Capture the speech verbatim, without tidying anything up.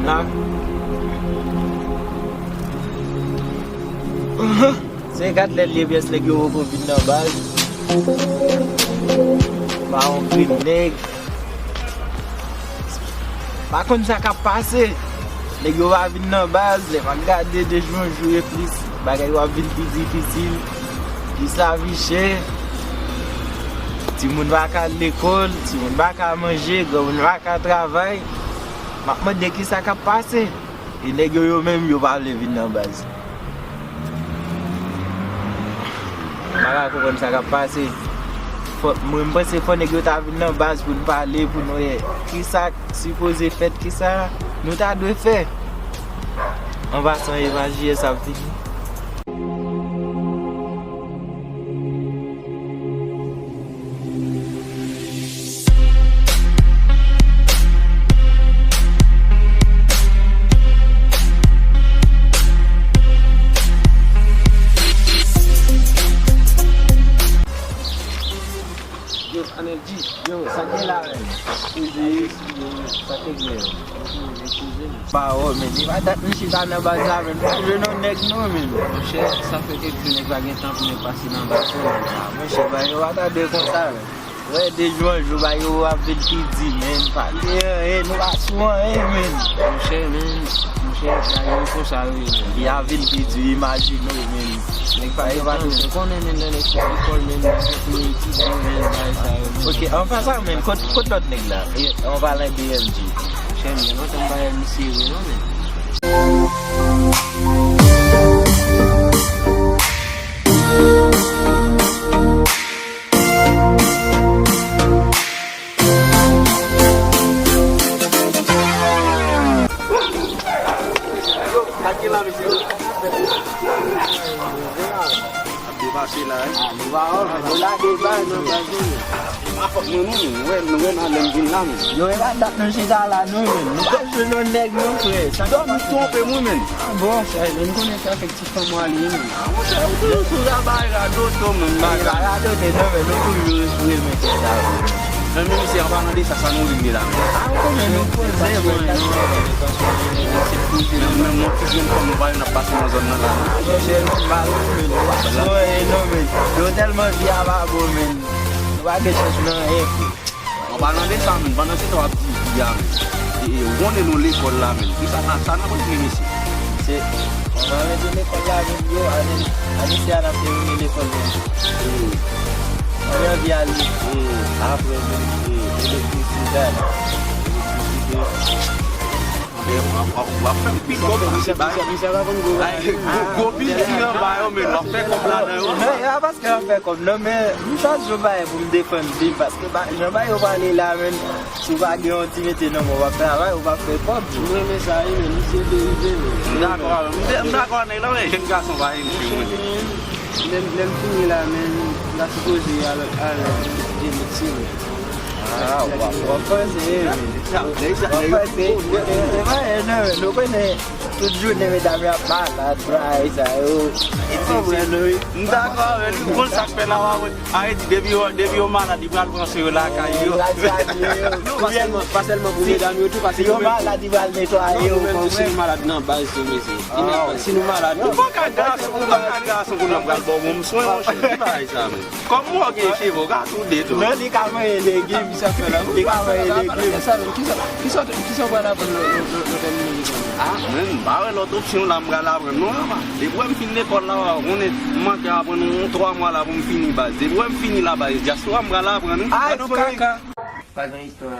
La. Se gad lè l ye pyès nèg yo poko vin nan baz. Mawon grenn nèg. Pa konn sa k ap pase. Nèg yo pa vin nan baz, lè m ap gade de jou an jou e plis, bagay yo ap vin pi difisil, plis lavi chè. Timoun pa ka al lekòl, timoun pa ka manje, granmoun pa ka travay. M ap mande kisa k ap pase. E nèg yo, yo menm, yo pa vle vin nan baz. M pa ka konprann sa k ap pase. Fò, mwen, m panse fò nèg yo ta vin nan baz pou n pale, pou n wè kisa k sipoze fèt, kisa nou ta dwe fè. An pasan, Eva J S ap vini. Yo, Anel G, yo, sa k gen la, menn? Eskize, eskize, sa k gen? Eskize, eskize, menn. Ba, oh, menn, li pa dat nou chita nan baz la, menn. Pa jwenn yon nèg, non, menn. Monchè, sa fè kèk jou nèg pa gen tan pou nèg pase nan baz, non, menn. Ah, monchè, ba, yo pa tande konsa, menn. Wè, de jou an jou, ba, yo ap vin pi di, menn. Pa gen anyen, nou pa sou anyen, menn. Monchè, menn, monchè, bagay yo konsa yo ye, menn. Li ap vin pi di, imajine w, menn. Nèg pa yo pa tou. Ou konnen, menn, lè nèg sot lekòl, menn, nèg yo fini etidye, menn, bagay sa yo, menn. Ok, an pasan, menn, kot, kot lòt nèg la? E, an palan de M J. Monchè, m gen lontan m pa wè misye vre, non, menn. Yo, sa ki la, mesye? Ap depase la, wi. Ah, nou pa wè, nou lage bay nan baz, wi. Pa fòt mwen, non, menn. Nou wè, nou wè nan lè m vin la, menn. Yo, e pa dat nou chita la, non, menn. Nou pa jwenn yon nèg, non, frè. Sa dòmi twonpe m, wi, menn. Ah, bon, sa, menn, konnen sa fèk Ti fanm w ale, menn. Ah, monchè, ou toujou sou rabat radote, menn, bagay. Radote, non, menn, nou toujou sou remèt sa, menn. Men, men, misye, an palan de sa, sa nou vin de la, menn? Ah, ou konnen nou poze, menn. Men, men, yon ti grenn fanm nou pa yo n ap pase nan zòn nan la, non. Ah, monchè, nou mal, menn. Nou pa sou anyen, non, menn. Nou tèlman vi a pa bon, menn. Nou pa gen chans nan anyen, frè. An palan de sa, menn, pandan se tan w ap di, di a, menn. E, e, ou konnen nou lekòl la, menn. Pou sa, sa, sa n ap regle, mesye. Se, an palan de lekòl la, menn, yo, ane, ane se a n ap termine lekòl, menn. E, mwen anvi ale, e, apre, menn, e, elektrisite, elektrisite. W ap, w ap, w ap fè pi kòb, misye, misye, misye pa konn gwo bagay. Gwo, gwo bilding anba yo, men w ap fè kòb ladan yo. Non, e pa paske w ap fè kòb, non, men m chwazi yon bagay pou m defann vi m, paske ba, jan bagay yo pale la, menn, si w pa gen yon ti mete nan men w, w ap travay, w ap fè kòb. M renmen sa, wi, men misye derive, men. M dakò avè w. M de-, m dakò, nèg la, men jèn gason pa gen fi, mwen. Lè m, lè m fini la, men, m ta sipoze al, al etidye medsin. Ah, w ap, w ap panse, wi. W ap panse. E, e, e, pa, e, non, nou konnen tout jounen medam yo ap malad, bagay sa yo. E, se, se, m dakò avè l, wi, m konn sa k fè la, w ap wè. A, e di, depi yo, depi yo malad, li pral pran swen yo lakay yo. Li pral swen yo. Non, pa sèlman, pa sèlman pou medam yo tou, paske yo malad, li pral netwaye yo, nou menm tou, si nou malad nan baz tou, mesye. Si nou malad, ou pa ka gason, ou pa ka gason pou n ap pral ba w bon swen, monchè. Ki bagay sa, menn? Kòm mò gen cheve, w ka toude tou. Non, li ka manyen legim. Li ka manyen legim. Kisa, kisa, kisa w pral aprann lè, lè, lè, lè w tèmine lekòl? Ah, menn, m pa wè lòt opsyon la m pral aprann, non. Depi wè m fin lekòl la, w konnen m manke aprann yon twa mwa la pou m fini baz. Depi wè m fini la baz, dyaspora m pral aprann, wi. Ay, kaka. Pa gen istwa.